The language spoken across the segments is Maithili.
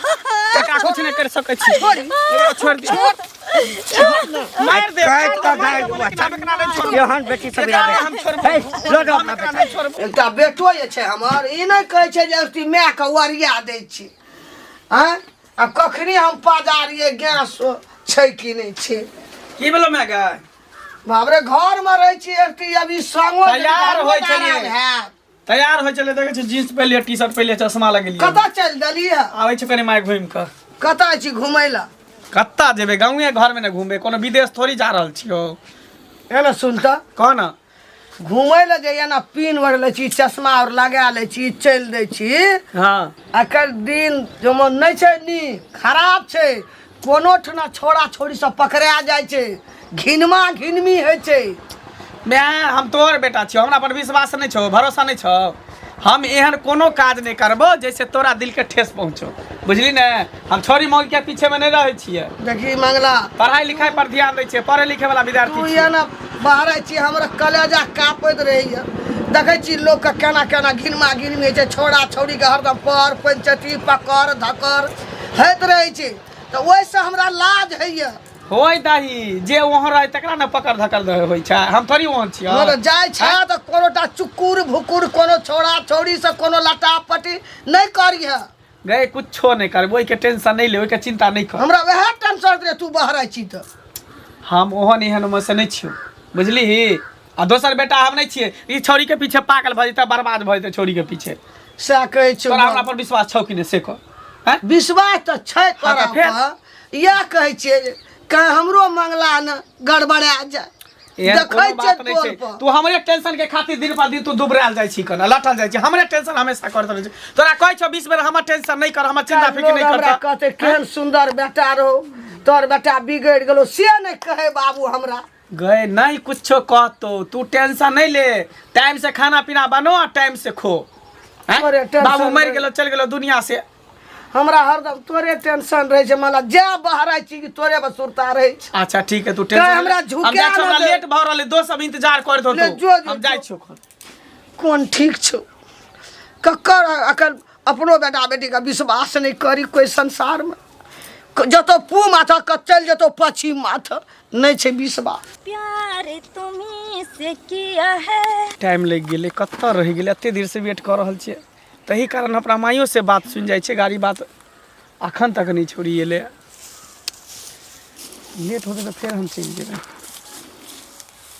एकरा कुछ नहि कर सकै छी। एकरा छोड़ दे, मार दे। काटि कऽ गाड़ि लेकिन हम एकरा नहि छोड़बो। एहन बेटी सब एकरा नहि हम छोड़बो। हे, लऽ जाओ हम अपना एकरा बेटा। नहि छोड़बो। एकटा बेटो जे छै हमर, ई नहि कहै छै जे अथी मायके ओरिया दै छी। आँय, आ कखनी हम पजारियै गैस छै कि नहि छै। की भेलो माय गे? बाप रे, घरमे रहै छी एकटी, अभी संगो तैयार होइ छलियै। हैत। तैयार होइ छलै, देखै छी जींस पहिरलियै, टी शर्ट पहिरलियै, चश्मा लगेलियै। कतऽ चलि देलियै? आबै छै कनि माय घुमि कऽ। कतऽ छी घुमै लए? कतऽ जेबै, गाँवे घरमे ने घुमबै, कोनो विदेश थोड़ी जा रहल छियौ। एना सुन तऽ। कह ने। घुमै लए जे एना पिन ओढ़ि लै छी, चश्मा आओर लगा लै छी, चलि दै छी। हँ। आइकाल्हि दिन जमाना नहि छै नीक, खराब छै। कोनो ठना छोड़ा छोड़ी सब पकड़ा जाइ छै, घिनमा घिनमी होइ छै। माय, हम तोहर बेटा छियौ, हमरा पर विश्वास नहि छौ, भरोसा नहि छौ? हम एहन कोनो काज नहि करबो जैसे तोरा दिलके ठेस पहुँचो, बुझली ने? हम छोरी मौगी के पीछे में नहि रहै छियै। देखी मंगला, पढ़ाई लिखाई पर ध्यान दै छियै, पढ़े लिखे वाला विद्यार्थी तू छियै। एना बहरै छी, हमरा कलेजा काँपैत रहैए। देखै छी लोकके केना केना घिनमा घिनमी होइ छै, छोड़ा छौड़ीके हरदम पर पंचती पकड़ धकड़ होइत रहै छै, तऽ ओहिसँ हमरा लाज होइए। होय दही, जे वहाँ रहे तकरा ने पकड़ धकड़ होइ छै, हम थोड़ी वहाँ छियै। हँ, तऽ जाइ छै तऽ कोनोटा चुकुर भुकुर कोनो छौड़ा छौड़ीसँ कोनो लटा पटी नहि करिहे। गए, कुछो नहि करबै, ओहिके टेंशन नहि ले, ओहिके चिंता नहि कर। हमरा वएह टेंशन रहे, तू बहरै छी तऽ। हम ओहन एहन मे से नहि छियौ, बुझलिही? आ दोसर बेटा हम नहि छियै, ई छौड़ी के पीछे पागल भऽ जेतै, बर्बाद भऽ जेतै छौड़ी के पीछे। सएह कहै छियौ। तोरा हमरा पर विश्वास छौ कि नहि से कह। आँय? विश्वास तऽ छै तोरा तऽ फेर? पर, इएह कहै छियै जे कहीं हमरो मंगला ने गड़बड़ा जाय। एहन देखै कोनो बात छियै नहि तोर छै। पर। तू हमरे टेंशन के खातिर दिन पर दिन तू दुबरायल जाइ छी, कना लटल जाइ छी, हमरे टेंशन हमेशा करैत रहै छी। तोरा कहै छौ 20 बेर, हमर टेंशन नहि कर, हमर चिंता फिक्र लोग नहि कर। हमरा कहते केहन सुंदर बेटा रहो, तोहर बेटा बिगड़ि गेलो, से नहि कहै बाबू हमरा। गए, नहीं कुछो कहतो, तू टेंशन नहीं ले, टाइम से खाना पीना बनो आ टाइम से खो। हैं? तोरे टेंशन बाबू मर रहै। गेलो, चल गेलो दुनिया से। हमरा हरदम तोरे टेंशन रहै छै, माला जे बहराइ छी कि तोरे पर सुरता रहै छै। अच्छा ठीक है, तू टेंशन कहीं हमरा ले। झुके हम जाइ छियौ, ना हमरा दे। लेट भऽ रहल है, दोस्त सब इंतजार करैत ले, होतौ। जो, जो, हम जाइ जो। छियौ एखन। कोन ठीक छौ ककर, अखन अपनो बेटा बेटीके विश्वास नहि करी कोइ संसारमे। जतऽ पू माथा क चलि जेतौ पछिम माथ, नहि छै विश्वास। प्यार तुम्ही से किया है। टाइम लागि गेलै, कतऽ रहि गेलै? एते देर से वेट कऽ रहल छियै, तही कारण अपना माइयो से बात सुनि जाइ छै, गाड़ी बात। अखन तक नहि छोड़ी एलै, लेट होतै तऽ फेर हम चलि जेबै।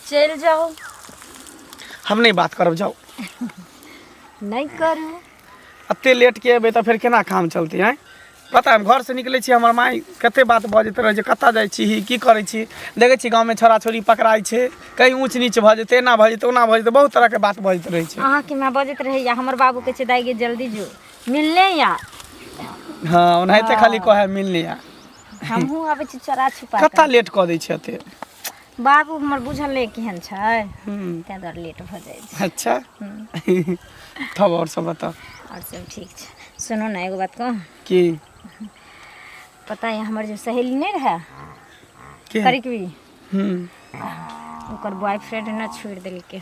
चलि जाउ। हम नहि बात करब, जाउ। नहि करू। एते लेट के एबै तऽ फेर केना काम चलतै? आँय, पता हम घरसँ निकलै छी, हमर माय कते बात बजैत रहै छै, कतऽ जाइ छी, की करै छी, देखै छी गाँवमे छोड़ा छोड़ी पकड़ाइ छै, कहीं ऊँच नीच भऽ जेतै, एना भऽ जेतै, ओना भऽ जेतै, बहुत तरहके बात बजैत रहै छै। अहाँके माय बजैत रहैया, हमर बाबू कहै छै दाइ गे जल्दी जो मिलने या। हँ, ओनाहिते खाली कहै मिलने आ। हमहूँ आबै छी चोरा छुपा कतऽ कऽ। लेट कऽ दै छै एते? बाबू हमर बुझल नहि केहन छै, ताहि दुआरे लेट भऽ जाइ छै। अच्छा, तब आओर सब बताउ। आओर सब ठीक छै। सुनू ने, एगो बात कहूँ? की? पता है, हमर जे सहेली नहि रहै के? करिकबी, हम्म। ओकर बॉयफ्रेंड ने छोड़ि देलकै।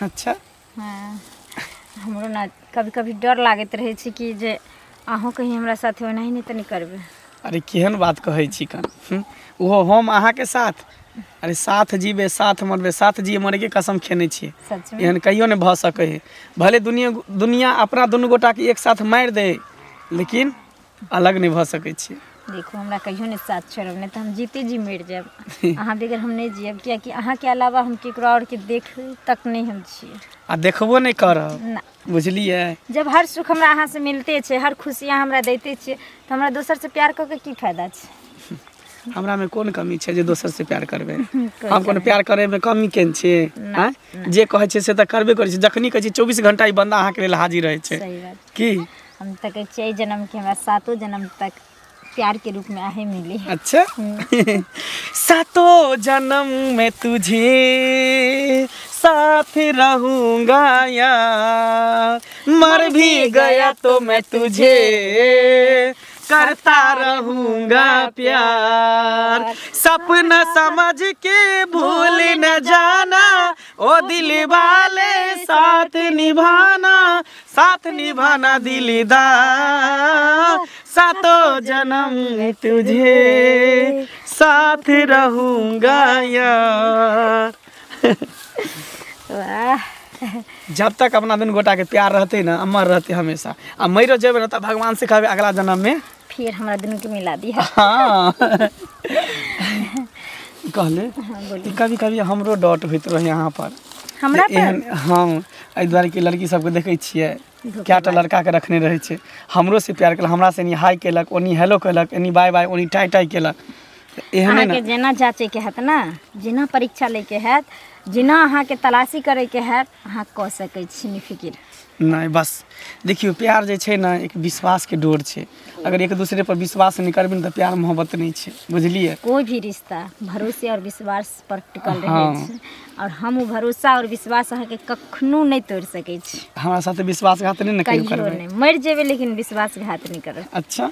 अच्छा। हँ, हमरो ने कभी कभी डर लागैत रहै छै कि जे अहूँ कहीं हमरा साथे ओनाही नहि तऽ नहि करबै। अरे, केहन बात कहै छी कन, हम्म? ओहो हम अहाँके साथ? अरे, साथ जीबे साथ मरबे, साथ जिए मरैके कसम खेने छियै। सचमे? एहन कहियो नहि भऽ सकै है। भले दुनिया दुनिया अपना दुनू गोटाके एक साथ मारि दे, लेकिन अलग नहि भऽ सकै छियै। देखू, हमरा कहियो नहि साथ छोड़ब, नहि तऽ हम जीते जी मरि जायब। अहाँ बगैर हम नहि जियब, कियाकि अहाँके अलावा हम केकरो आओर के देख तक नहि हम छियै। आ देखबो नहि करब। ना। बुझलियै? जब हर सुख हमरा अहाँसँ मिलते छै, हर खुशी अहाँ हमरा दैते छियै, तऽ हमरा दोसरसँ प्यार कऽ के की फायदा छै? हमरामे कोन कमी छै जे दोसर से प्यार करबै? कोइ हम कोनो कमी। प्यार करैमे कमी केने छियै? ना। आँय, जे कहै छियै से तऽ करबे करै छी। जखनी कहै छी, 24 घंटा ई बंदा अहाँके लेल हाजिर रहै छै। सही बात। की? हम तऽ कहै छियै एहि जन्मके हमरा सातो जन्म तक प्यार के रूप में आहे मिली। अच्छा, सातों जन्म में तुझे साथ रहूंगा यार, मर भी गया तो मैं तुझे करता रहूंगा प्यार, सपना समझ के भूल न जाना, ओ दिल वाले साथ निभाना, साथ निभाना दिलदार, सातो जन्म तुझे साथ रहूंगा यार। वाह। जब तक अपना दुनू गोटा के प्यार रहते ना, अमर रहते हमेशा। आ मरो जेबे ना तऽ भगवान से कहबे अगला जन्म में फिर हमरा दुनू के मिला दिहा। हाँ, कहले हाँ, बोलू। कभी कभी हमरो डॉट होइत रहे यहाँ पर हमरा पर? एहन, हाँ, एहि दुआरे कि लड़की सबके देखै छियै धोखेबाज। कएटा लड़काके रखने रहै छै, हमरो से प्यार केलक, हमरा से एनी हाय केलक, ओनी हेलो केलक, एनी बाय बाय, ओनी टाइ टाइ केलक, एहने अहाँके ने। जेना जाँचैके हैत ने, जेना परीक्षा लैके हैत, जेना अहाँके तलाशी करैके हैत, अहाँ कऽ सकै छी निफिकिर। नहि, बस देखियौ, प्यार जे छै ने एक विश्वासके डोर छै। अगर एक दूसरे पर विश्वास नहि करबै ने तऽ प्यार मोहब्बत नहि छै, बुझलियै? कोई भी रिश्ता भरोसे और विश्वास पर टिकल रहै छै, और हम ओ भरोसा और विश्वास अहाँके कखनो नहि तोड़ि सकै छी। हमरा साथे विश्वासघात नहि ने कहियो कहियो करबै? नहि, मरि जेबै लेकिन विश्वासघात नहि करब। अच्छा,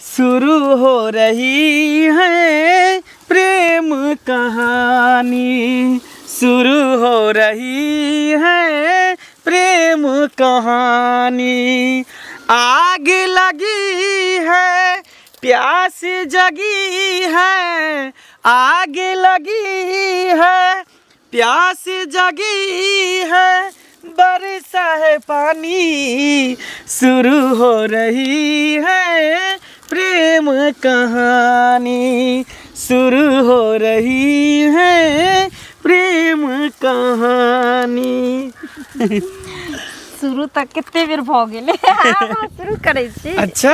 शुरू हो रही है प्रेम कहानी, शुरू हो रही है प्रेम कहानी, आग लगी है प्यास जगी है, आग लगी है प्यास जगी है, बरसा है पानी, शुरू हो रही है प्रेम कहानी, शुरू हो रही है प्रेम कहानी। शुरू तऽ कते बेर भऽ गेलै, आब हम शुरू करै छी। अच्छा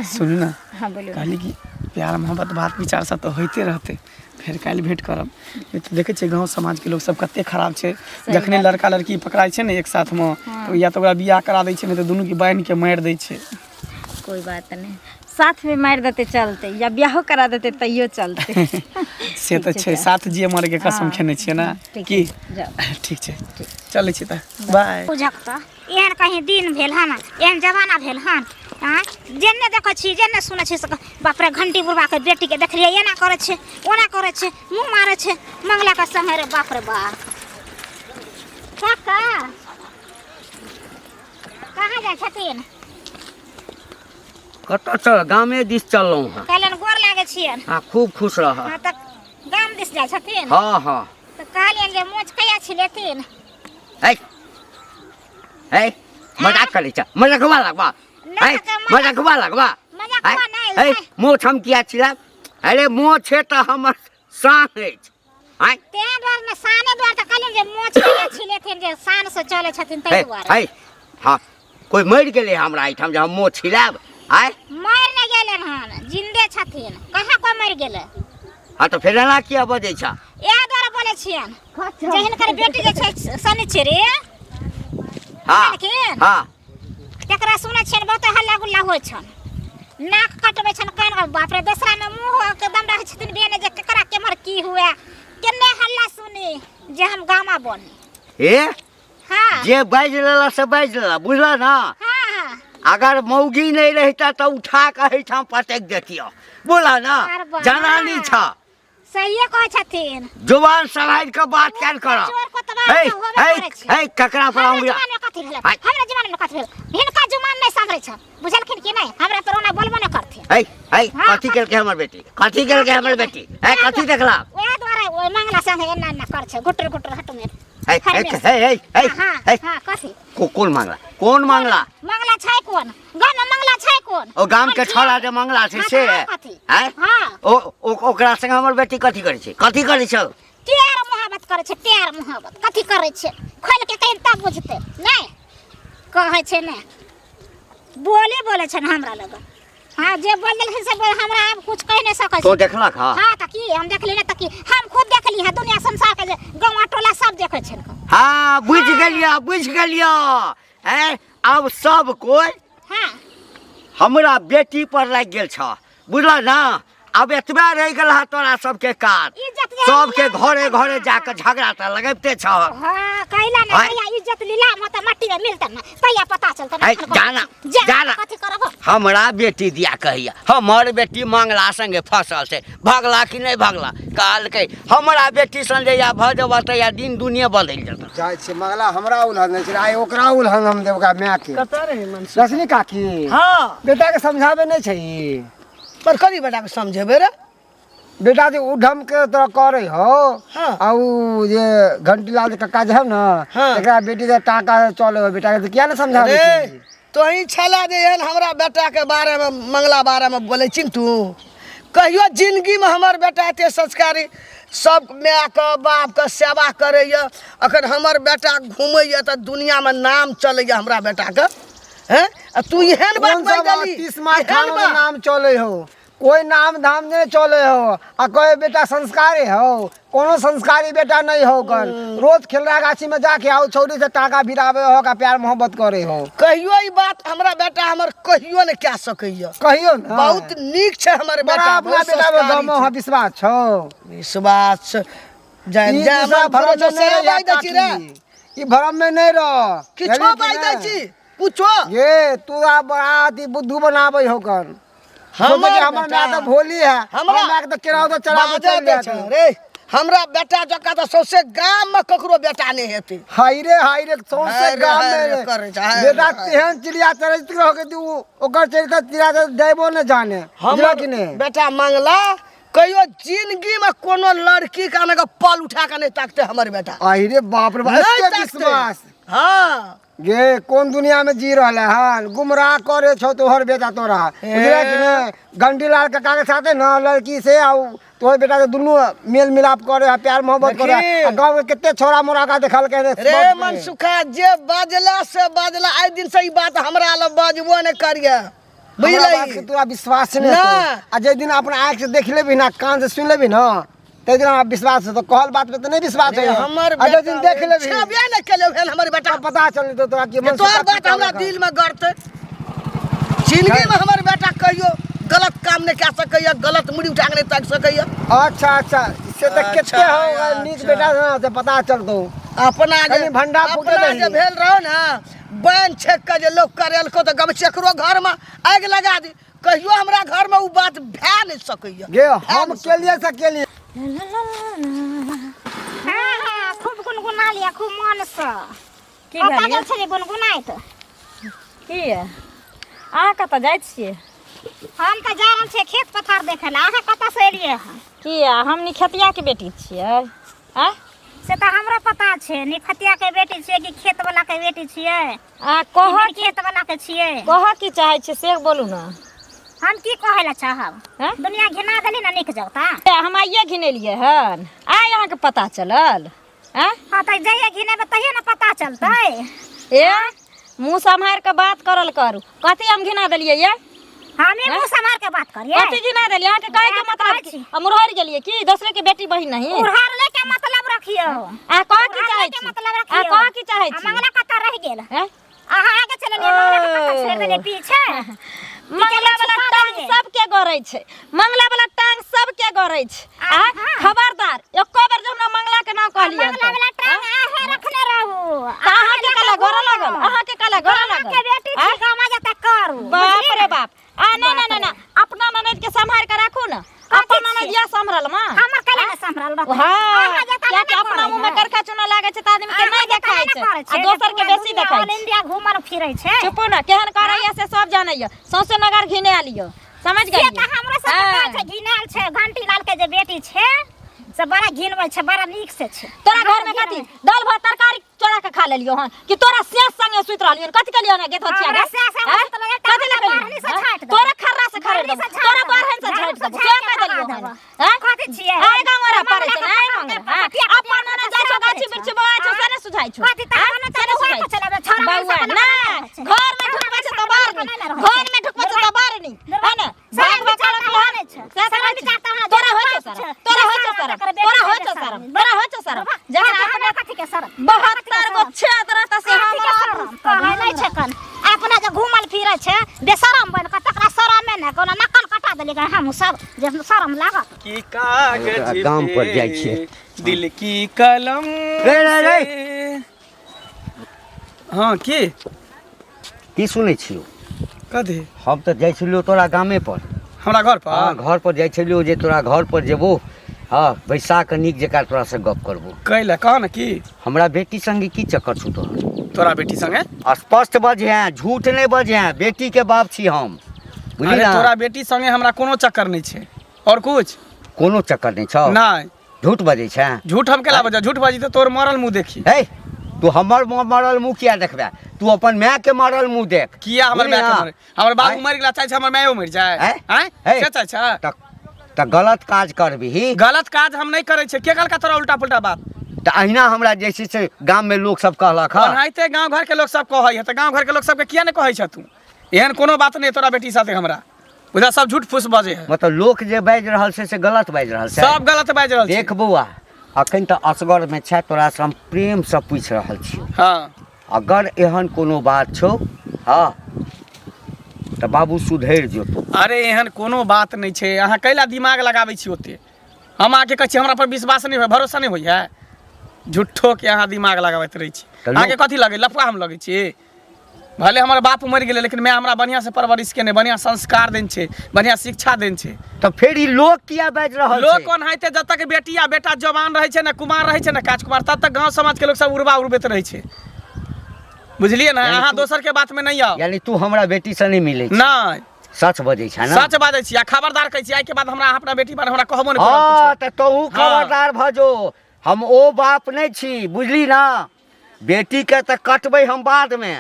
सुनू ने। हाँ, बोलू। कहली कि प्यार मोहब्बत बात विचार सब तऽ होइते रहतै, फेर काल्हि भेँट करब। नहि तऽ देखै छियै गाँव समाजके लोक सब कते खराब छै। जखने लड़का लड़की पकड़ाइ छै ने एक साथमे, तऽ या तऽ ओकरा बियाह करा दै छै, नहि तऽ दुनूके बान्हिके मारि दै छै। कोई बात नहि, साथमे मारि देतै चलतै, या बियाहो करा देतै तैयो चलतै। से तऽ छै, साथ जिये मरके कसम खेने छियै ने। ठीक की छै, जाउ। ठीक छै, चलै छी तऽ, बाय। बुझक तऽ एहन कहीं दिन भेल हन, एहन जमाना भेल हन? आँय, जेन्ने देखै छी, जेन्ने सुनै छी से बाप रे, घंटी बुढ़बाके बेटीके देखलियै एना करै छै, ओना करै छै, मुँह मारै छै मंगलाके संगे। रे बाप रे बाप। काका, कहाँ जाइ छथिन? कतऽ चल, गामे दिस चललहुँ हँ। कहलनि गोर लागै छियनि। हँ, खूब खुश रह। हँ, तऽ गाम दिस जाइ छथिन? हँ हँ। तऽ कहलियनि जे मोछ कहिया छिलेथिन? है है, मजाक करै छ? मजकवा लगवा। नहि है काका, मजकवा लगवा। मजकवा है नहि, है, मोछ हम किया छिलाब? अरे मोछे तऽ हमर शान अछि। आँय, तें दुआरे ने, शाने दुआरे तऽ कहलियनि जे मोछ कहिया छिलेथिन, जे शान से चलै छथिन ताहि है दुआरे। है, हँ, कोइ मरि गेलै हमरा एहिठाम जे हम मोछ छिलायब? आँय, मरि नहि गेलनि हन, जिन्दे छथिन। कहाँ कोइ मरि गेलै? हँ, तऽ फेर एना किया बजै छ? इएह दुआरे बोलै छियनि जे हिनकर बेटी जे छै शनिचरी, हँ बुझलखिन? हँ। तकरा सुनै छियनि बहुते हल्ला गुल्ला होइ छनि, नाक कटबै छनि, कान कट- बाप रे, दोसरामे मुँह एकदम रहै छथिन बेने जे केकरा केम्हर की हुए, केने हल्ला सुनी जे हम गामा बनी। हे। हाँ। जे बाजि लेला से बाजि लेला, बुझल ना? हाँ हाँ। अगर मौगी नहीं रहता तऽ उठा कऽ एहिठाम पटकि देतियौ, बोला ना। अरे वाह। जनानी छ। सहिए कहै छथिन। जुबान सम्हारि कऽ बात कयल कर। चोर कोतवाल है तऽ होबे है करै छै। है, ककरा पर हमरा अंगुरिया जमाना में कथी भेलै? हाय। हमरा जमाना में कथी भेल? हिनका जुबान नहि सम्हरै छनि, बुझलखिन कि नहि? हमरा पर ओना बोलबो नहि करथिन। है है। हाँ, कथी केलकै हमर बेटी? कथी केलकै हमर बेटी? है, कथी देखलक? ओएह दुआरे ओहि मंगला संगे एना एना कर छै, गुटर गुटर हट में। है है है है है। हाँ। है। हाँ, कथी? कोन मंगला? कोन मंगला? मंगला छै कोन? गाम में मंगला छै कोन? ओ गाम के कोन छौड़ा जे मंगला छै हाँ, से? तऽ आओर कथी? आँय? हाँ। ओ ओकरा संग हमर बेटी कथी करै छै? कथी करै छै? प्यार मोहब्बत करै छै, प्यार मोहब्बत कथी करै छै, खोलि के कहीं तब बुझतै। नहि कहै छै, नहि बोले बोले छै हमरा लग। हाँ, जे बोल देलखिन से बोल, हमरा आब कुछ कहि नहि सकै तो छै। देखलक? हँ। हाँ, तऽ की हम देखली ने, तऽ की हम खुद देखली है, दुनिया संसार के जे गाँव टोला सब देखै छै। हाँ, बुझि गेलियौ, बुझि गेलियौ। ऐं, आब सब कोइ हाँ हमरा बेटी पर लागि गेल छ, बुझल ना? आब एतबे रहि गेल हँ तोरा सबके काज। इज्जत जे सबके लीलाम घरे होतै घरे ना। जाके झगड़ा तऽ लगबिते छ। हाँ, कैला ने आँय? कहिया इज्जत लीलाम होतै, मट्टी में मिलतै ना, तहिया पता चलतै ना। है, एखन जाना, जा, जाना। कथी करब? हमरा बेटी दिया कहैया हमर बेटी मंगला संगे फसल छै भगला कि नहि भगला कहलकै हमरा बेटी संगे या भऽ जेबह तऽ या दिन दुनिया बदलि जेतह जाइ छै मंगला हमरा उलहन नहि छै आइ ओकरा उलहन हम देब ओकरा मायके कतऽ रहे मनसुख रश्मि काकी हँ बेटाके समझाबे नहि छै ई पर करी बेटाके समझेबै रे बेटा जे उधम के तोरा करे हो हाँ। आ उ जे घंटीलाल कक्का जे है ना हाँ। एकरा बेटी के टाका चले हो बेटा के किया ने समझाबे रे छी? तोही छला जे एहन हमरा बेटाके बारेमे मंगला बारेमे बोलै छी तू कहियो जिंदगीमे हमर बेटा एते संस्कारी सब मायके बापके सेवा करैए अखन हमर बेटा घुमैए तऽ दुनियामे नाम चलैए हमरा बेटाके हैं आ तू एहन बात कौन सा बाजि बात देली 30 मार एहन खानो के बात नाम चले हो कोई नाम धाम नहीं चले हो आ कोई बेटा संस्कारी हो कोनो संस्कारी बेटा नहीं हो कन रोज खेलरा गाछी में जाके आओ छौरी से टाका भिरावे हो का प्यार मोहब्बत करे हो कहियो ई बात हमरा बेटा हमर कहियो नहि कए सकैए कहियो ना बहुत नीक छै हमर बड़ा बेटा अपना बहुत बेटा में संस्कारी दम हो छै। विश्वास छौ विश्वास छै। जाय ई जाय दूसरा हमर भरम भरोसे में नहीं से रह बाजि दै छी रे काकी। ई भरम में नहीं रह किछो बुझली कि बाजि दै नहीं? छी कुछो ये तू आ बड़ा अथी बुद्धू बनाबै हो कन हमर हमर बेटा- माय तऽ भोली है हमरा हमरा माय के तऽ केराउ तऽ चढ़ा के बाजऽ चलि दै जायत छै रे हमरा बेटा जकाँ तऽ सौंसे गाममे ककरो बेटा नहि हेतै हाय रे हाय रे सौंसे हाय रे, गाम हाय में रे, रे। करै छै, हाय रे, बेटा हाय। तेहन चिड़िया चरित्र हो के उ ओकर चरित्र चिड़िया तऽ दैबो ने जाने बुझलऽ कि नहि बेटा मंगला कहियो जिंदगी में कोनो लड़की का ने पल उठा के नहीं ताकते हमर बेटा आहि रे बाप रे बाप नहीं एते ताकते। विश्वास हाँ गे कोन दुनिया में जी रहल हन गुमराह करे छौ तोहर बेटा तोरा बुझले कि ने गंडीलाल काका के साथे न लड़की से आ तोहर बेटा के दुनू मेल मिलाप करे है प्यार मोहब्बत करे है। देखी। आ गांव के कते छोरा मोरा का देखल के रे मनसुखा जे बाजला से बाजला आइ दिन से ई बात हमरा लग बाजबो नहीं करिए बुझलै तोरा विश्वास नहीं ना। हेतौ। आ जे दिन अपना आँखि से देख लेबही ना कान से सुनि लेबही ना ताहि दिन हमरा विश्वास हेतौ कहल बात पे तऽ नहि विश्वास रे होइए हमर आ जे दिन देख लेबही छेबे नहीं केले भेल हमर बेटा तब पता चल जेतौ तोरा कि जे मनसुखा तोहर की बात हमरा कहलक। दिल में गड़तै जिंदगी में हमर बेटा कहियो गलत काम नहीं कए सकैए गलत मुड़ी उठा के नहीं ताकि सकैए अच्छा अच्छा से तऽ अच्छा, कते हो नीक अच्छा। बेटा ना से पता चलतौ अपना जे कनि भंडा फूटे अपना दही। जे भेल रहो ना बैन छेक के जे लोग करेलको तऽ गमचेकरो घर में आगि लगा दी कहियो हमरा घर में उ बात भए नहीं सकैए गे हम केलिए से केलिए हाँ हाँ खूब गुनगुना लिया खूब मन से की कतऽ भेल गेल यै? छलियै गुनगुनाइत की यै? अहाँ कतऽ जाइ छियै हम तऽ जा रहल छियै खेत पथार देखै लए अहाँ कतऽ से एलियै हँ की यै हम निखतियाके बेटी छियै आँय से तऽ हमरो पता छै निखतिया के बेटी छियै कि खेत वाला के बेटी छियै अहाँ कहऽ कि खेत वाला के छियै कहऽ की चाहै छियै से बोलू ने हम की कहै लए चाहब हैं? दुनिया घिना देली ने नीक जगता ए, हम आइए घिनेलियै हन आइ अहाँके पता चलल आँय हाँ तऽ जहिया घिनेबै तहिये ने पता चलतै ए मुँह सम्हारि कऽ बात करल करू कथी हम घिना देलियै ये हमे मुँह सम्हार के बात करिए कथी घिना देलियै अहाँके कहै के बात मतलब करै की? छी। हम उड़हरि गेलियै की दोसरे के बेटी बहिन नहीं उड़ार ले के मतलब रखियो अहाँ कहऽ की उड़ार चाहै ले के छी मतलब अहाँ रखियो कहऽ की चाहै आ छी मंगला कतऽ रहि गेल हैं? अहाँ आगे चललियै मंगला के कतऽ छोड़ि देलियै पीछे मंगला वाला छुपा टांग देलियै। सबके गड़ै छै मंगला वाला टांग सबके गड़ै छै आ आहा। खबरदार एको बेर जे हमरा मंगला के नाम कहलियै मंगला वाला टांग आहे रखने रहू तऽ अहाँके काला गोरा लागल अहाँके काला गोरा लागल के बेटी छी गामा जता करू बाप रे बाप आ नहीं नहीं नहीं नहीं अपना ननद के संभाल के राखू ना अपन ननद या संभरल मां हमर कला ने संभरल रहतै। हां अहाँ जता कियाकि नहि अपना करै मुंह में है। करखा चूना लागै छै त आदमी के अहाँ नहीं जता देखाइ नहि छै करै आ दोसर के पूरा बेसी दुनिया देखाइ ऑल छै इंडिया घूमल फिरै छै चुपू ना केहन करैया से सब जानैया सौंसे नगर घिने आलियो समझ से गेलियै तऽ हमरो सबके हाँ। कहै छै घिनायल छै घंटी लाल के जे बेटी छै से बड़ा घिनबै छै बड़ा नीक से छै तोरा घर में कथी दाल भात तरकारी चोरा के खा लेलियो हन कि तोरा स्यास संगे सुति रहलियो हन कथी केलियो हन गे धोचिया हमरा गे स्यास संगे हैं? सुतल रहियै, तऽ कथी हमरा लए बाढ़नि केलियो से हैं? छाँटि देबो। तोरा खर्रा से खरेड़ बाढ़नि देबो से छाँटि तोरा देबो। बाढ़नि से झाड़ू छाँटि से देबो छाँटि से कह के देलियो भगा हन देबो। हैं? कथी छियै? आइ गाँव पड़ै छै मंगला ने आइ के मंगला पकड़ हैं? के अपन पकड़ ने के जाइ छौ पकड़ गाछी के वृक्षी बौआइ छौ से ने सुझाइ छौ कथी तऽ हैं? हम से तऽ ने बौआ सुझाइ के छौ? चलाबै, छौड़ा बौआ सब नहि रहै छै। घर में ढुकबै छै तऽ बाहर नहि नहि रहै घर में ढुकबै छै तऽ बाहर नहि है ने शरम भाग विचार भाग तऽ अहाँ नहि छै। से शरम नहि विचार तऽ अहाँ तोरा जे होइ छौ पाप शरम छै, तोरा जे होइ छौ शरम शरम तकर बेटी तोरा होइ छै छौ जे शरम शरम। तोरा होइ छौ शरम जखन हमरा अपने कथी के शरम 72 गो छेद रहता से कथी के हमरा शरम कहै नहि छै कन अपना जे घूमल फिरै छै बेशरम बनि कऽ तकरा शरमे नहि कोनो नकल कटा देलियै हमहूँ सब जे शरम लागत की कागज गाम पर पे जाइ छियै। दिल की कलम रे, रे, रे। से। हाँ की की सुनै छियौ कथी? हम तऽ जाइ छलियौ तोरा गामे पर। हमरा घर पर? हँ, घर पर जाइ छलियौ जे तोरा घर पर जेबो, हँ, बैसा कऽ नीक जकाँ तोरासँ गप करबो। कैला कह ने की? हमरा बेटी संगे की चक्कर छौ तोहर? तोरा बेटी संगे? स्पष्ट बजिहें, झूठ नहि बजिहें, बेटीके बाप छी हम, बुझली अरे ना? तोरा बेटी संगे हमरा कोनो चक्कर नहि छै। और कुछ? कोनो चक्कर नहि छौ? नहि। झूठ बजै छै? झूठ हम केला बजै? झूठ बजी तऽ तोर मरल मुँह देखी। हे, तू हमर मरल मुँह किया देखबे? तू अपन माय के मरल मुँह देख। किया हमर बुझली माय के ना? मरे? हमर बाबू आँय? मरि गेला, चाहै छै हमर मायो मरि जाय? आँय? आँय? हे। से चाहै छै? तऽ गलत काज करबिही। गलत काज हम नहि करै छियै। के कहलका तोरा उल्टा पुल्टा बात? तऽ अहिना हमरा जे छै से गाममे लोक सब कहलक हँ। ओनाहिते गाँव घरके लोक सब कहै है तऽ गाँव घरके लोक सबके किया नहि कहै छ तू? एहन कोनो बात नहि तोरा बेटी साथे हमरा, बुझा सब झूठ फूस बजै है। मतलब लोक जे बाजि रहल छै से गलत बाजि रहल छै? सब गलत बाजि रहल छै। देख बौआ, अखन तऽ असगरमे छै, तोरासँ हम प्रेमसँ पूछि रहल छियौ। हँ। अगर एहन कोनो बात छौ, हँ, तऽ बाबू सुधरि जो तू। अरे एहन कोनो बात नहि छै, अहाँ कैला दिमाग लगाबै छी ओते? हम अहाँके कहै छी हमरा पर विश्वास नहि होय, भरोसा नहि होइए, झूठोके अहाँ दिमाग लगाबैत रहै छी। तऽ लोक- अहाँके कथी लगै लफुआ हम लगै छी? भले हमर बाप मरि गेलै, लेकिन माय हमरा बढ़िआँसँ परवरिश केने, बढ़िआँ संस्कार देने छै, बढ़िआँ शिक्षा देने छै। तऽ फेर ई लोक किया बाजि रहल लोक छै? ओनाहिते जब तक बेटी आ बेटा जवान रहै छै ने, कुमार रहै छै ने, काज कुमार, तब तक गाँव समाजके लोक सब उड़बा उड़बैत रहै छै, बुझलियै ने? यानी अहाँ तू- दोसरके बातमे नहि आउ। यानी तू हमरा बेटीसँ नहि मिलै छी? नहि। सच बजै छै ने? सच बाजै छी आ खबरदार कहै छी, आइके बाद हमरा अहाँ अपना बेटी बारे हमरा कहबो नहि करब हँ किछो। तऽ तोहू हँ। खबरदार भऽ जो, हम ओ बाप नहि छी, बुझली ना? बेटीके तऽ कटबै हम बादमे,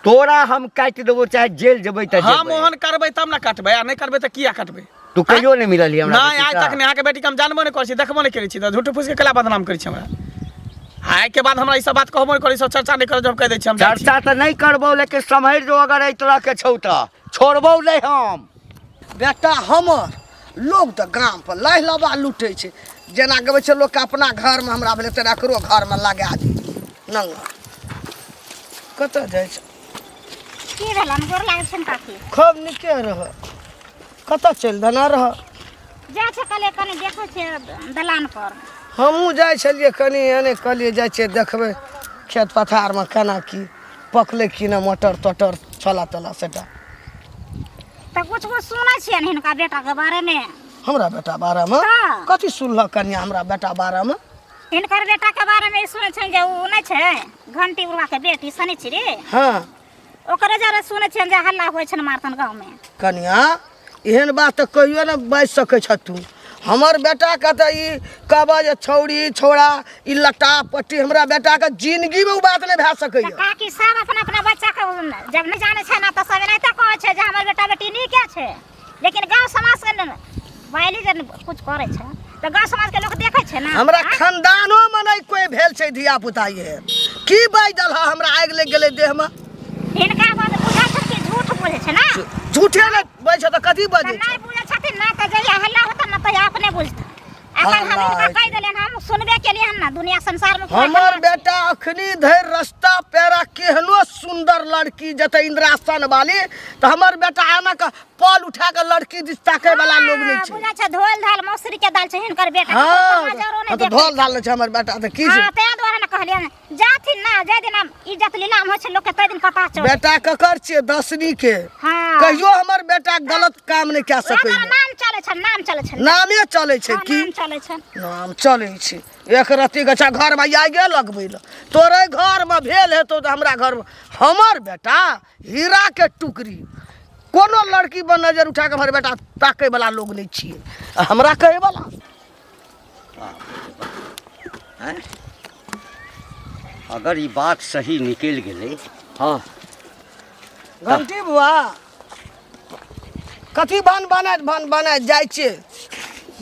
तोरा हम काटि देबो, चाहे जेल जेबै तऽ हम जेबै। ओहन करबै तब ने कटबै, आ नहि करबै तऽ किया कटबै? तू कहियो नहि मिललही हमरा नहि, आइ बेटीसँ? तक नहि। अहाँके बेटीके हम जानबो नहि करै छी, देखबो नहि करै छी, तऽ झूठ फूसके केला बदनाम करै छी हमरा? आइ के बाद हमरा ई सब बात कहबो नहि करै, ई सब चर्चा नहि करब, हम कहि दै छी, हम जाइ छी। चर्चा तऽ नहि करबौ, लेकिन सम्हरि जो, अगर एहि तरहके छौ तऽ छोड़बौ नहि हम। बेटा हमर लोक तऽ गाम पर लाहि लबा लूटै छै, जेना गबै छै लोकके अपना घरमे, हमरा भेलै तेना एकरो घरमे लगा दी। नंगा कतऽ जाइ छै? की भेलन? गोर लागै छनि काकी। खूब नीके रह। कतऽ चलि देना रह? जाइ छै कहलियै कनि देखै छियै दलान पर। हमहूँ जाइ छलियै कनि एने, कहलियै जाइ छियै देखबै खेत पथारमे केना की पकलै कि नहि, मटर तटर छोला तोला सेटा। तऽ कुछ कुछ सुनै छियनि हिनका बेटाके बारेमे। हमरा बेटा बारेमे? हँ। कथी सुनलक कनिया हमरा बेटा बारेमे? हिनकर बेटाके बारेमे ई सुनै छियनि जे ओ नहि छै घंटी बुढ़बाके बेटी शनिचरी, हँ, ओकरे जरे सुनै छियनि जे हल्ला होइ छनि मारतन गाँवमे। कनिया, एहन बात तऽ कहियो ने बाजि सकै छह तू। हमर बेटाके तऽ ई कहबह जे छौड़ी छौड़ा ई लट्टा पट्टी, हमरा बेटाके जिनगीमे ओ बात नहि भए सकैए। तऽ काकी सब अपना अपना बच्चाके जब नहि जानै छै ने तऽ सब एनाहिते कहै छै जे हमर बेटा बेटी नीके छै, लेकिन गाँव समाजके ने बाइली जे कुछ करै छै तऽ गाँव समाजके लोक देखै छै ने। हमरा आँय? खानदानोमे नहि कोइ भेल छै धिया पुता एहन। की बाजि देलह? हमरा आगि लागि गेलै देहमे। हिनका बात बुझै छै कि झूठ बोलै छै ने? झूठे ने बाजै छै तऽ कथी तऽ बजै छै? नहि बुझै छथिन ने तऽ जहिया हल्ला होतन ने तहिया अपने बुझतन। एखन हम हल्ला हिनका होइ कहि देलियनि, हम सुनबे केलियै हन ने, दुनिया संसारमे पूरा हमर हल्ला छै। बेटा अखनी धरि रस्ता पेरा केहनो सुंदर लड़की जतै इंदिरासन वाली तऽ हमर बेटा एना कऽ पल उठा कऽ लड़की दिस ताकै वाला लोग नहि हाँ, छै। बुझै छै धोल धाल मौसरी के दाल छै हिनकर बेटा। हँ, ककरो नजरो नहि हँ, तऽ देखै धोल धाल नहि छै हमर बेटा तऽ की छै? हाँ, ताहि दुआरे ने कहलियनि जाथिन ना, जाहि दिन हम इज्जत लीलाम होइ छै लोकके ताहि दिन पता चलै। बेटा ककर छियै? दसनी के। हाँ। कहियो हमर बेटा गलत काम नहि कए ओएह सकैए। दुआरे नाम चलै छनि, नाम चलै छनि। नामे चलै छै। हाँ, की नाम चलै छनि? नाम चलै छै। एक रत्ती गछा घरमे आगे लगबै लए तोरे घरमे भेल हेतौ तऽ हमरा घरमे हमर बेटा हीराके टुकड़ी, कोनो लड़की पर नजर उठा कऽ हमर बेटा ताकै वाला लोग नहि छियै आ हमरा कहै वाला। आँय? अगर ई बात सही निकलि गेलै, हँ। घंटी बुआ, कथी भन बनाइत भन बनाइत जाइ छियै?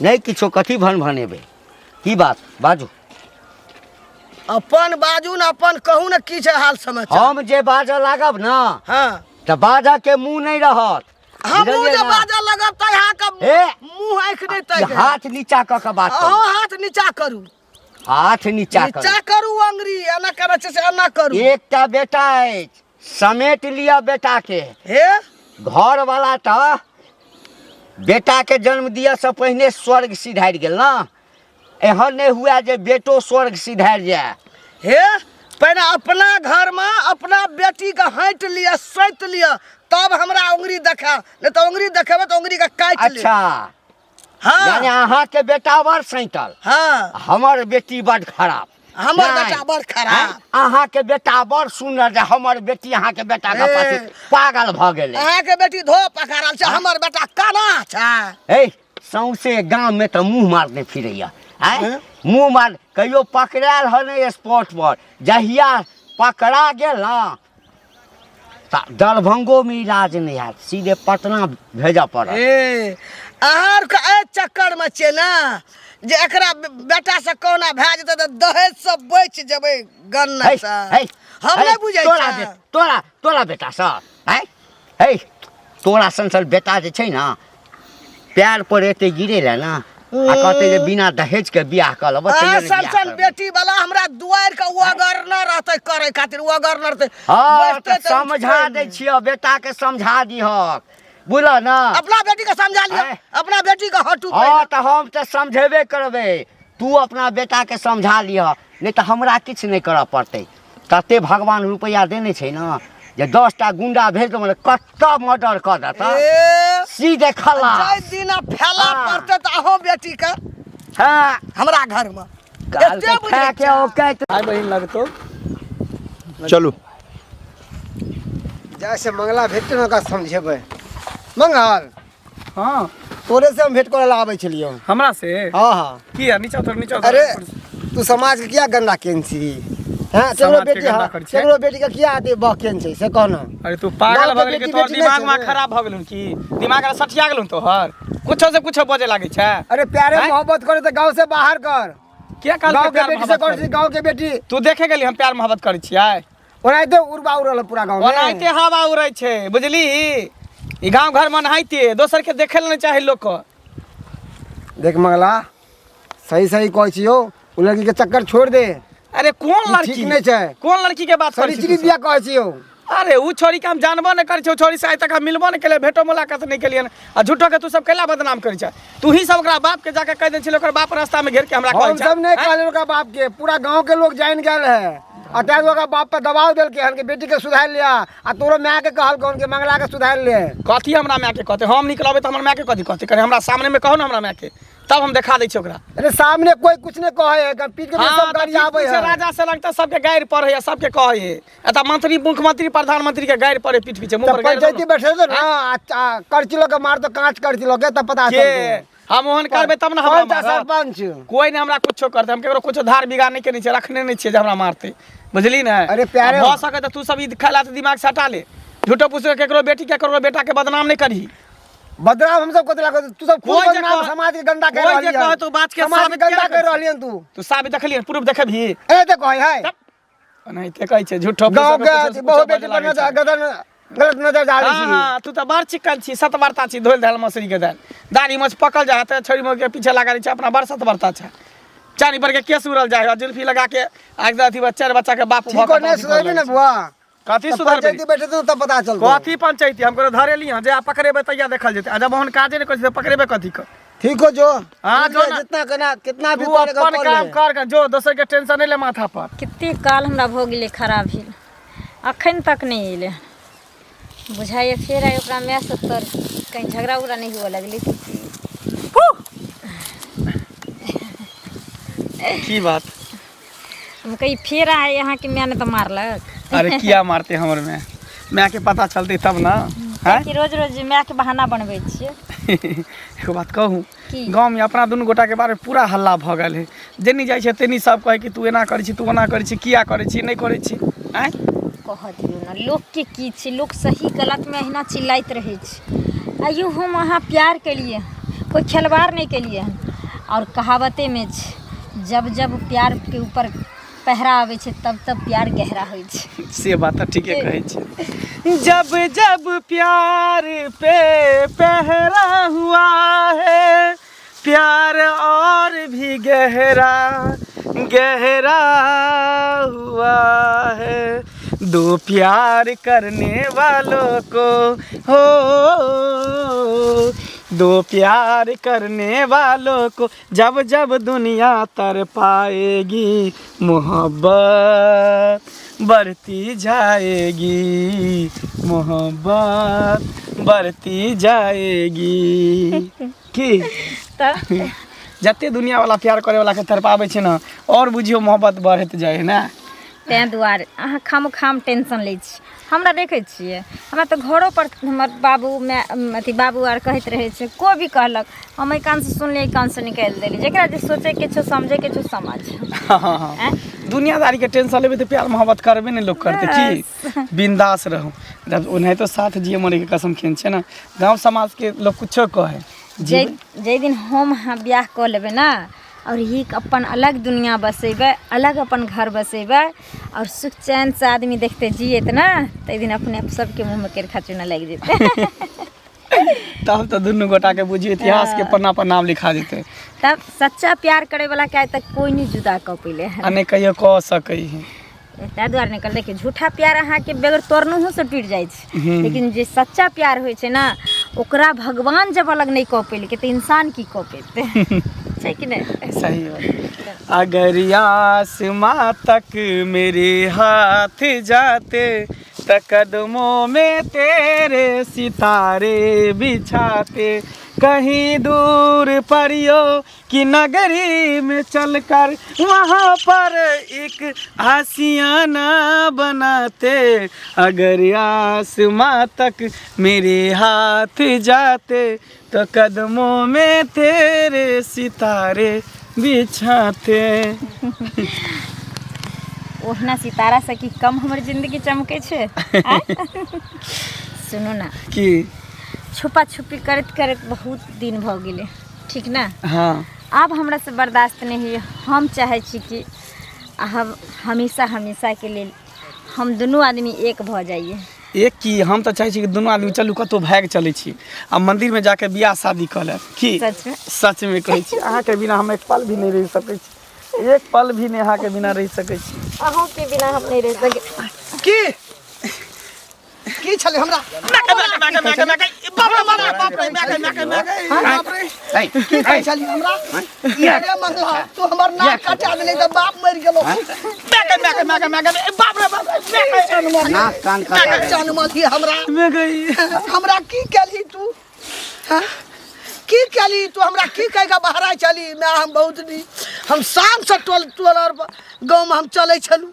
नहि किछो, कथी भन भनेबै? की बात बाजू। अपन बाजू ने, अपन कहू ने, की छै हाल समाचार? हम जे बाजऽ लागब ने, हँ, तऽ बाजऽ के मुँह नहि रहत। हमहूँ बुझलियै जे ने? बाजऽ लगब तऽ अहाँके हे। मुँह आँखि नहि तक। हाथ नीचा कऽ के बात करू। अहाँ हाथ नीचा करू। हाथ नीचा करू। नीचा करू, अंगरी एना करै छै से एना करू। एकटा बेटा अछि, समेट लिअ बेटा के। हे, घर वाला तऽ बेटा के जन्म दिअ से पहिने स्वर्ग सिधारि गेल ने, एहन नहि हुए जे बेटो स्वर्ग सिधारि जाय। हे, पहिने अपना घरमे अपना बेटीके हटि लिअ, सैत लिअ, तब हमरा उंगरी देखा, नहीं तो उंगरी देखेबे तो उंगरी के काटि ले। अच्छा। हाँ। यानी अहाँ के बेटा बड़ सैतल। हाँ। हमर बेटी बड़ खराब। हमर नहीं। बेटा बड़ खराब। हैं? अहाँ के बेटा बड़ सुंदर जे हमर बेटी अहाँ के बेटा के ए। पाछू पागल भऽ गेलै। अहाँ के बेटी धो पकड़ल छै, हमर बेटा केना छै? ए, सौंसे गाम में तऽ मुँह मारने फिरैया। आँय? मुँह मार कहियो पकड़ायल हँ नहि स्पॉट पर, जहिया पकड़ा गेल ना तऽ दरभंगो में इलाज नहि हैत, सीधे पटना भेजऽ पड़त। ए, अहाँ आरके एहि चक्करमे छियै ने जे एकरा बेटा से कोना भए जेतै तऽ दहेज से बचि जेबै गन्ना है, से। है, हम है, नहि बुझै तोरा छियै। तोरा तोरा बेटा से, है, है, तोरा सन सन बेटा जे छै ना पैर पर एते गिरे ले ना आ कहते जे बिना दहेज के बियाह कऽ लेबऽ, तैयो अहाँ नहि सन बियाह सन करबै। बेटी वाला हमरा दुआरि के ओगर न रहतै करै खातिर, ओगर न रहतै। हँ, बैठतै तऽ तऽ समझा उठतै दै नहि। छियौ, बेटा के समझा दिहक, बुझल ना? अपना बेटी के समझा लिअ, आँय? अपना बेटी के हटू हँ, पहिले। तऽ हम तऽ समझेबे करबै, तू अपना बेटा के समझा लिह, नहि तऽ हमरा किछु नहि करऽ पड़तै। तते भगवान रुपैआ देने छै ने जे 10टा गुंडा भेज देबै ने कतऽ मर्डर कऽ देतऽ, ए, सीधे खलास। जाहि दिना फैला हाँ। पड़तै तऽ अहूँ बेटी के हाँ। हमरा घर में। कहलकै एते बुझै खाके छै। औकात। भाई बहिन लगतो। चलू। जैसे मंगला भेटतै ने ओकरा समझेबै। मंगल। हाँ। तोरे से हम भेंट करे ला आबै छलियौ। हमरा से? हाँ, हाँ। किया? नीचा उतर, नीचा उतर। अरे तू समाज के किया गंदा केन छी? हैं? केकरो समाज के बेटी, गंदा हाँ, करै छियै? केकरो बेटी के किया एते बह केन छै से कह ना। अरे तू पागल गाँव के भऽ गेली कि बेटी तोहर बेटी नहि दिमाग छै में रे। खराब भऽ गेलौ की? दिमाग आर सठिया गेलौ तोहर? कुछो से कुछो बजे लागै छै। अरे प्यारे हैं? मोहब्बत करे तऽ गाँव से बाहर कर। किया कहलकै गाँव के प्यार बेटी से मोहब्बत करै छी, करै? गाँव के बेटी। तू देखे गेली हम प्यार मोहब्बत करै छियै? ओनाहिते उड़बा उड़ल पूरा गाँव में। ओनाहिते हवा उड़ै छै, बुझली? ई गाँव घर में ओनाहिते दोसर के देखे लए नहि चाहे लोक के। देख मंगला, सही सही कहै छियौ, ओ लड़की के चक्कर छोड़ दे। अरे कोन ई लड़की? ठीक नहि छै। कोन लड़की के बात करै छी सरिचरी तू सब? बियाह कहै छियौ। अरे उ छोरी के हम जानबो नहि करै छियै, उ छोरी से आइ तक हम मिलबो नहि केलियै, भेटो मुलाकात नहि केलियै आ झूठो के तू सब कैला बदनाम करै छै? तू ही सब ओकरा बाप के जाके कहि दै छलै, ओकर बाप रास्ता में घेर के हमरा कहै हम छै। सब नहि आँय? कहलियै ओकरा बाप के, पूरा गाँव के लोग जानि गेल है। आ तैं ओकरा बाप पर दबाव देलकै हन कि बेटी के सुधारि लिअ, आ तोरो माय के कहलकै हन कि मंगला के सुधारि ले। कथी हमरा माय के कहतै? हम निकलबै तऽ हमर माय के कथी कहतै? कनि हमरा सामने में कहू ने हमरा माय के, तब हम देखा दै छियै ओकरा। अरे सामने कोई कुछ नहीं कहे है, पीठ के हाँ, सब तऽ गाड़ी पीठ आबै पीछे है। राजा से लगता सबके गारि पड़े है, सबके कहै है। एतऽ मंत्री, मुख्यमंत्री, प्रधानमंत्री के गारि पड़े पीठ पीछे, मुँह तब पर गारि दो पंचायती ने। बैठे तो ना, करची लऽ के मार तो कांच करची लऽ के, तब पता के? चलतै। हम ओहन करबै तब ने हमरा पंच आ मारत। सरपंच। कोई नहि हमरा कुछो करतै, हम केकरो कुछो धार बिगाड़ नहि केने छियै, रखने नहि छियै जे हमरा मारतै, बुझली ने? अरे प्यारे आ भऽ सकै तऽ तू सब ई खेला से दिमाग से हटा ले, झूठो फूसो के केकरो बेटी के केकरो बेटा के बदनाम नहि करही। बदनाम हम सब कथी ला करतै? तू सब खूब कोई जे बदनाम कह- समाज के गंदा कर कोई जे रहली हन। कहत ओ बात के समाज के साबित गंदा केना कर करै रहली हन तू। तू साबित देखलियै, प्रूफ देखेबही? ए तऽ कहै है। तब ओनाहिते कहै छै, झूठो गाँव फूसो के के कुछो से बहु कुछो बेटी बजऽ पर लागै नजर छै। गदन गलत नजर डालै हाँ, छी। हाँ, तू तऽ बड़ चिकन छी, सतवर्ता छी, धोल धाल मसुरी के दालि दाढ़ी मोछ पकल जाइ तऽ छोरी मोछ के पीछे लगा दै छै, अपना बड़ सतवर्ता छै। चानी पर के केस उड़ल जाइ है, जुल्फी लगा के आग अथी चारि बच्चा के बाप भऽ ठीक के हो, नहि अथी करऽ सुधरबी लागै ने छै। बुआ। कथी तब सुधरबै? पंचायती बैठे तऽ तब पता चलतौ। कथी पंचायती? हम ककरो धरेली हँ, जे आ पकड़ेबै तहिया देखल जेतै। आ जब ओहन काजे नहि करै छै तऽ पकड़ेबै कथी के? ठीक हो जो। हाँ, जो ना। जितना करना, कितना भी तू करे का अपन कर काम ले। कर के जो, दोसर के टेंशन नहि ले माथा पर। कते काल हमरा भऽ गेलै खराब भेल, अखन तक नहि एलै। बुझाइए फेर आइ ओकरा मायसँ तर कहीं झगड़ा उगड़ा नहि हुअ लगलै की। की बात? हम कही फेर आइ अहाँके माय ने तऽ मारलक। अरे किया मारते हमर माय? माय के पता चलते तब ना। हैं? कि रोज रोज माय के बहाना बनबै छियै। एगो बात कहू? की? गाँव में अपना दुनू गोटा के बारे में पूरा हल्ला भऽ गेल है। जेनी जाइ छै तेनी सब कहै कि तू एना करै छी, तू ओना करै छी, किया करै छी, नहि करै छी। आँय? कह दियौ ने, लोकके की छै, लोक सही गलतमे अहिना चिल्लाइत रहै छै। आइयो हम अहाँ प्यार केलियै, कोइ खेलवाड़ नहि केलियै हन। आओर कहावतेमे छै, जब जब प्यार के ऊपर पहरा आबै छै तब तब प्यार गहरा होइ छै। से बात तऽ ठीके कहै छै। जब जब प्यार पे पहरा हुआ है, प्यार और भी गहरा गहरा हुआ है। दो प्यार करने वालों को हो, दो प्यार करने वालों को जब जब दुनिया तर पाएगी, मोहब्बत बढ़ती जाएगी, मोहब्बत बढ़ती जाएगी। की तऽ जते दुनिया वाला प्यार करे वाला के तड़पाबै छै ने, और बुझियौ मोहब्बत बढ़ैत जाइ है ने। ताहि दुआरे अहाँ खामो खाम टेंशन लै छी। हमरा देखै छियै, हमरा तऽ घरो पर हमर बाबू माय अथी बाबू आर कहैत रहै छै, कोइ भी कहलक हम एहि कानसँ सुनलियै एहि कानसँ निकालि देली। जकरा जे सोचैके छौ समझैके छौ समझ। हँ, दुनियादारी के टेंशन लेबै तऽ प्यार मोहब्बत करबे ने लोक करतै। की बिंदास रहू, जब ओनाहितो साथ जिए मरे के कसम खेने छै ने। गाँव समाज के लोग कुछो कहे जाहि जाहि दिन हम अहाँ बियाह कऽ लेबै ने आओर एक अपन अलग दुनिया बसेबै, अलग अपन घर बसेबै आओर सुख चैनसँ आदमी देखतै जियैत ने, ताहि दिन अपने आप सबके मुँहमे केरखा चूना लागि जेतै। तब तऽ दुनू गोटा के बुझियौ इतिहास के पन्ना पर नाम लिखा जेतै। तब सच्चा प्यार करैवला के आइ तक कोइ नहि जुदा कऽ पेलै हन आ नहि कहियो कऽ सकै है। ताहि दुआरे निकल देखियौ, झूठा प्यार अहाँके बगैर तोड़नहुँ से टूटि जाइ छै, लेकिन जे सच्चा प्यार होइ छै ने ओकरा भगवान जब अलग नहि कऽ पेलकै तऽ इंसान की कऽ पेतै, छै कि नहि? सही बात। अगर आसमां तक मेरे हाथ जाते त कदमों में तेरे सितारे बिछाते, कहीं दूर परियों की नगरी में चलकर वहाँ पर एक आशियाना बनाते, अगर आसमां तक मेरे हाथ जाते तो कदमों में तेरे सितारे बिछाते। ओहिना सितारा से की कम हमर जिंदगी चमकै छै? आँय? सुनू ने। की? छुपा छुपी करैत करैत बहुत दिन भऽ गेलै, ठीक ने? हाँ। आब हमरा से बर्दाश्त नहि होइए। हम चाहै छी कि हम हमेशा हमेशा के लेल हम दुनू आदमी एक भऽ जाइए। एक की, हम तऽ चाहै छी कि दुनू आदमी चलू कतहु भागि चलै छी आ मंदिर में जाके बियाह शादी कऽ लेब। की? सच में? सच में कहै छी, अहाँके बिना हम एक पल भी नहि रहि सकै छी, एक पल भी नहि अहाँके बिना रहि सकै छी। अहूँके बिना हम नहि रहि सकै। की की छलै हमरा? बाप रे, की कहै छली हमरा? अरे मंगला, तू हमर नाक कटा देले तऽ बाप मरि गेलो। नाक कान कटा देलकै। जनमलही हमरा, हमरा की केलही तू? हाँ? की केलही तू हमरा? की कहि कऽ बहराइ छली? माय, हम बहुत नीक, हम शानसँ टोल टोल आओर गाँवमे हम चलै छलहुँ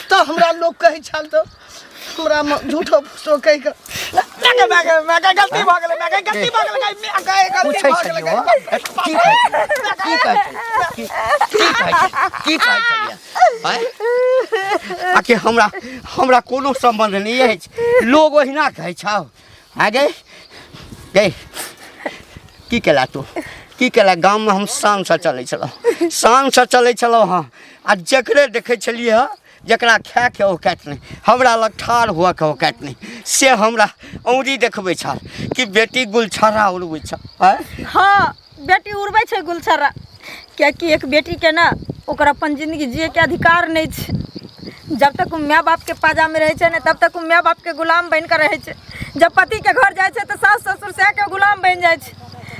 तऽ हमरा लोक कहै छल, तऽ हमरा झूठो फूसो कहि कऽ गलती भऽ गेलै, गलती भऽ गेलै, गलती पूछै भऽ गेलै। छलियौ हँ? की कहै की कहै छलियै? की कहै छलियै? की कहै छलियै? आँय? आकि हमरा हमरा कोनो सम्बन्ध नहि अछि, लोग ओहिना कहै छौ। आँ गे गे, की केला तू? की केला? गाममे हम शानसँ चलै छलहुँ, शानसँ चलै छलहुँ हँ, आ जकरे देखै छलियै हँ, जकरा खायके औकात नहि, हमरा लग ठाढ़ हुअके औकात नहि, से हमरा औंरी देखबै छल कि बेटी गुलछर्रा उड़बै छल। आँय? हाँ, बेटी उड़बै छै गुलछर्रा, कियाकि एक बेटीके ने ओकर अपन जिंदगी जियैके अधिकार नहि छै। जब तक ओ माय बापके पाजामे रहै छै ने तब तक ओ माय बापके गुलाम बनि कऽ रहै छै। जब पतिके घर जाइ छै तऽ सास ससुर सएहके गुलाम बनि जाइ छै।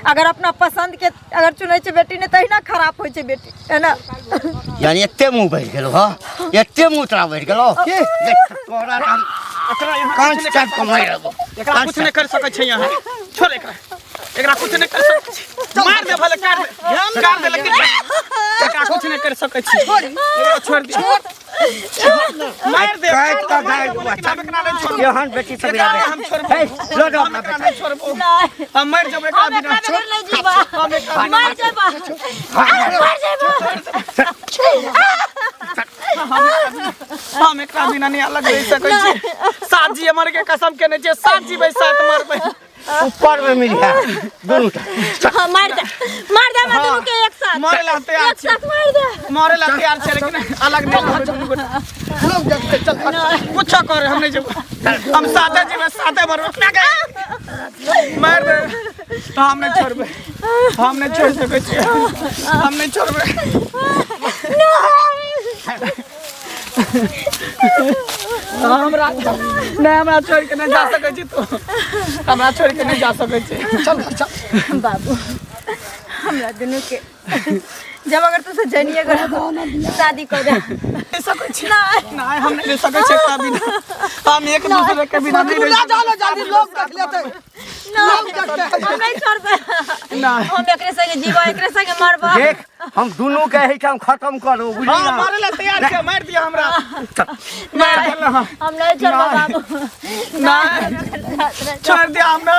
अगर अपना पसन्दके अगर चुनै छै बेटी ने तहिना खराब होइ छै बेटी, है ना? यानी एते मुँह बढ़ि गेलौ हँ, एते मुँह तोरा बढ़ि गेलौ? तोरा हम कांच चाट कऽ मारि देबौ। एकरा कुछ नहि कर सकै छै यहाँ, छोड़ एकरा, एकरा कुछ नहि कर सकै छी। मार दे भले, काट दे, काट दे, लेकिन एकरा कुछ नहि कर सकै छी। एकरा छोड़ दे, मार दे, काटि कऽ मार गाड़ि दे, देबौ। लेकिन हम एकरा नहि छोड़बो। एहन बेटी सब एकरा हम छोड़बो, हे, लऽ जाओ हम अपना एकरा बेटा। नहि छोड़बो, हम मरि जेबो एकरा हम बिना। एकरा बगैर नहि जीबा, मर जेबा, मर जेबा। हम एकरा बिना नहि अलग रहि सकै छी। सात जी मर के कसम केने छियै, सात जीबै सात मरबै। ऊपर में मिल गया दुनू टा। हाँ, मार दे, मार दे हमरा दुनू के एक साथ। मरे ला तैयार एक छी, साथ मार दे। मरे ला तैयार छै, लेकिन अलग नहि रहबै दुनू गोटा। लोग देखते चल खा। कुछो कर, हम नहीं जेबै, हम साथे जीबै साथे मरबै। मार दे, हम नहीं छोड़बै, हम नहीं छोड़ सकै छियै, हम नहीं छोड़बै। हमरा नहीं, हमरा छोड़ के नहीं जा सकै छी तू, हमरा छोड़ के नहीं जा सकै छी। चल घर चल। बाबू, हमरा दुनू के जब अगर तू से जनिए कर शादी कर दे। रहि सकै छी नहीं, हम नहीं रह सकै छी एकरा बिना। हम एक दूसरे के बिना नहीं रह ला जालो जल्दी, लोग देख लेते, लोग देखते। हम नहीं छोड़बे। नहीं। हम एकरे संगे जीवा, एकरे संगे मरबा। देख, हम दुनू के एहिठाम खत्म करू, बुझली हाँ, ना? मारे ला तैयार छै, मारि दिया हमरा। नहीं, हम नहीं छोड़बा बाबू। नहीं, छोड़ दिया हमरा।